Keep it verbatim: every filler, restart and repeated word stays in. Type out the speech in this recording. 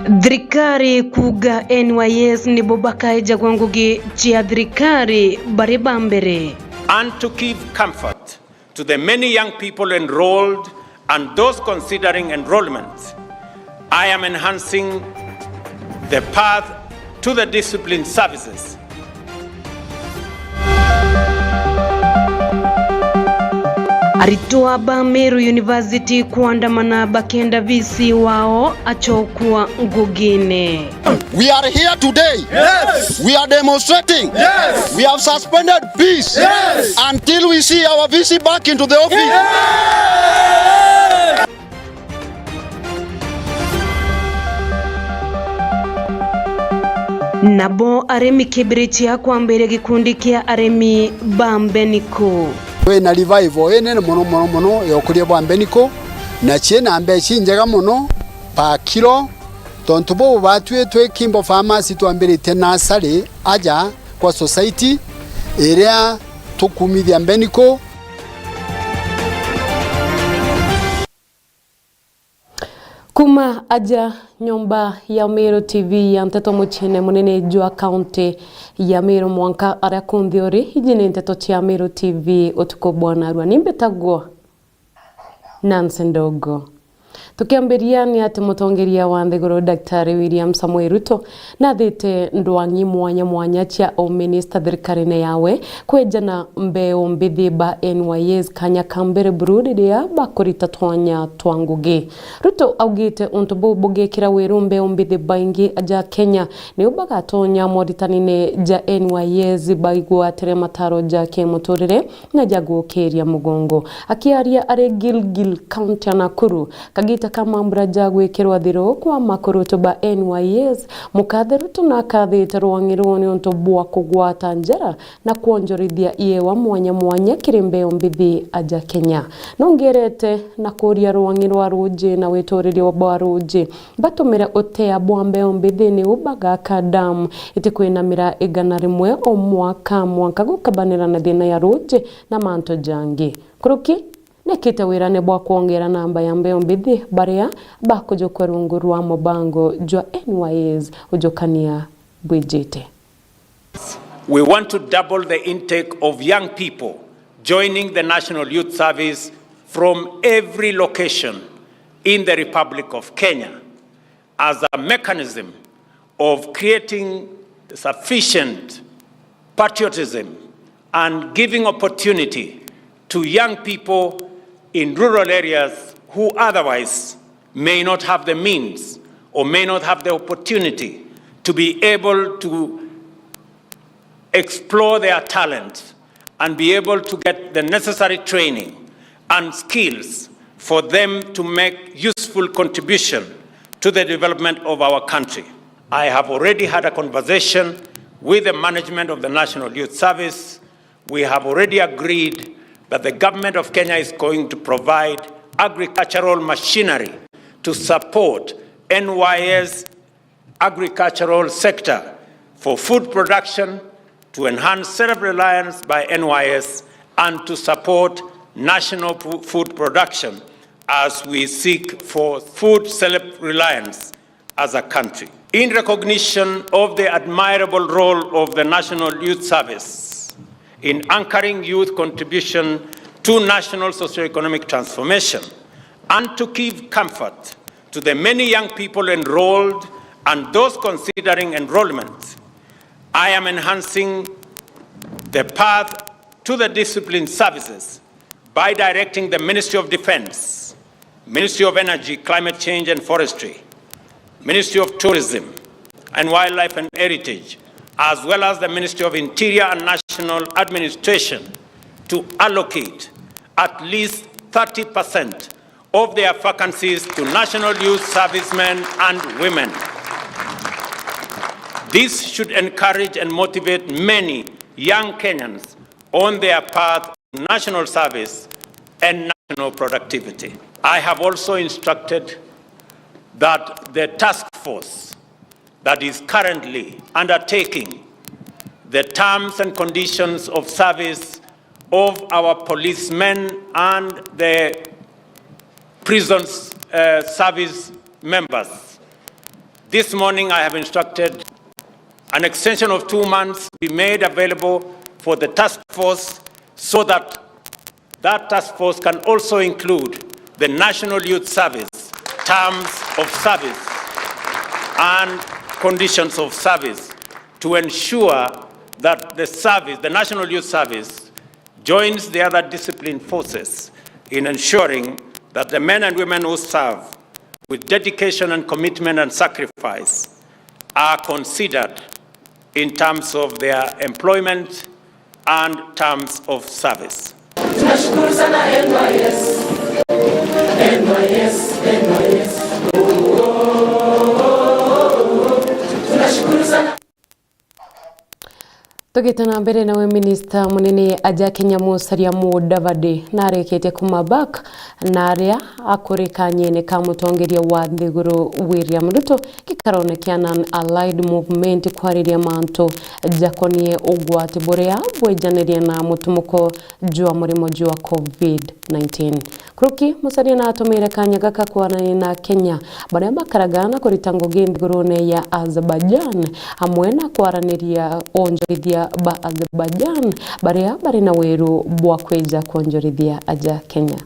Thirikari kuuga N Y S nibo bakaejagwa ngugi cia thirikari bari ba mbere. And to give comfort to the many young people enrolled and those considering enrollment, I am enhancing the path to the disciplined services. Aritwa ba Meru University kwandamana bakenda V C wao acokua ngugine. We are here today. Yes. We are demonstrating. Yes. We have suspended peace. Yes. Until we see our V C back into the office. Yes. Nabo arimi kibirichia kwambiria gikundi kia arimi ba Mbeniko. Twina revival inene mono, mono, mono ya ukuria bwa Mbeniko, na ciina mbeca injega mono pa kilo, tontu buu batwi twi Kimbo Farmers twambiritie nasari aja kwa society iria tukumithia Mbeniko. Kuma aja nyomba ya Meru T V ya nteto muciine munene jwa kaunti ya Meru mwanka aria kunthi uri, iji ni nteto cia Meru T V utuku bwa narua. Ni mbitagwo Nancy Ndogo. Tukiambiria ni ati mutongeria wa nthiguru Daktari William Samoei Ruto nathite ndwang'i mwanya mwanya cia uminista thirikarine yawe kwejana mbeu mbithi ba N Y S kanya ka mbere buru riria bakurita twanya twa ngugi. Ruto augite untu buu bugikira wiru mbeu mbithi baingi aja Kenya niu bagatonya moritanine ja N Y S baigwatire mataro ja kimuturire na ja gukiria mugongo. Akiaria ari Gilgil, kaunti ya Nakuru, kagita ka mambura ja gwikirwa thiru kwa makurutu ba N Y S, mukathe Ruto nakathite rwang'i ruu niuntu bwa kugwata njara na kwonjorithia iewa mwanya mwanya kiri mbeu mbithi aja Kenya. Nongerete na kuria rwang'i rwa ruuji na wituririo bwa ruuji batumire utea bwa mbeu mbithi niu bagaka damu itikwinamira igana rimwe o mwaka, mwanka gukabanira na thina ya ruuji na mantu jangi. Nkuruki nekite wirane bwa kwongera namba ya mbeu mbithi baria bakujukwa rungu rwa mubango jwa N Y S ujukania bwijite. We want to double the intake of young people joining the National Youth Service from every location in the Republic of Kenya as a mechanism of creating sufficient patriotism and giving opportunity to young people in rural areas who otherwise may not have the means or may not have the opportunity to be able to explore their talent and be able to get the necessary training and skills for them to make useful contribution to the development of our country. I have already had a conversation with the management of the National Youth Service. We have already agreed that the government of Kenya is going to provide agricultural machinery to support N Y S agricultural sector for food production, to enhance self-reliance by N Y S, and to support national pu-, food production as we seek for food self-reliance as a country. In recognition of the admirable role of the National Youth Service in anchoring youth contribution to national socio-economic transformation, and to give comfort to the many young people enrolled and those considering enrollment, I am enhancing the path to the disciplined services by directing the Ministry of Defence, Ministry of Energy, Climate Change and Forestry, Ministry of Tourism and Wildlife and Heritage, as well as the Ministry of Interior and National Administration, to allocate at least thirty percent of their vacancies to National Youth Servicemen and women. This should encourage and motivate many young Kenyans on their path to national service and national productivity. I have also instructed that the task force that is currently undertaking the terms and conditions of service of our policemen and the prisons, uh, service members This morning I have instructed an extension of two months be made available for the task force so that that task force can also include the National Youth Service, terms of service and conditions of service to ensure that the service, the National Youth Service, joins the other disciplined forces in ensuring that the men and women who serve with dedication and commitment and sacrifice are considered in terms of their employment and terms of service. Tunashukuru sana N Y S. N Y S, N Y S. Tunashukuru sana. Tugite na mbere nawe, minista munene aja Kenya Musalia Mudavadi narikitie kuma back na aria akuri kanyene ka mutongeria wa nthiguru William Ruto gikarone kia non-aligned movement kwariria mantu jakonie ugwati buria bwijanirie na mutumuko jwa murimo jwa covid nineteen. Kuruki Musalia natumire kanya gaka kwarania na Kenya baria bakaraga na kurita ngugi nthigurune ya Azerbaijan, amwe na kwaraniria onjorithia ba Azerbaijan baria bari na wiru bwa kwija kwonjorithia aja Kenya.